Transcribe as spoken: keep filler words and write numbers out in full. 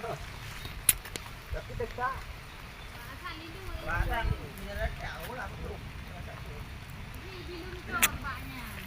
Tapi dekat. Barang ni dah tahu lah betul. Ini belum tahu banyak.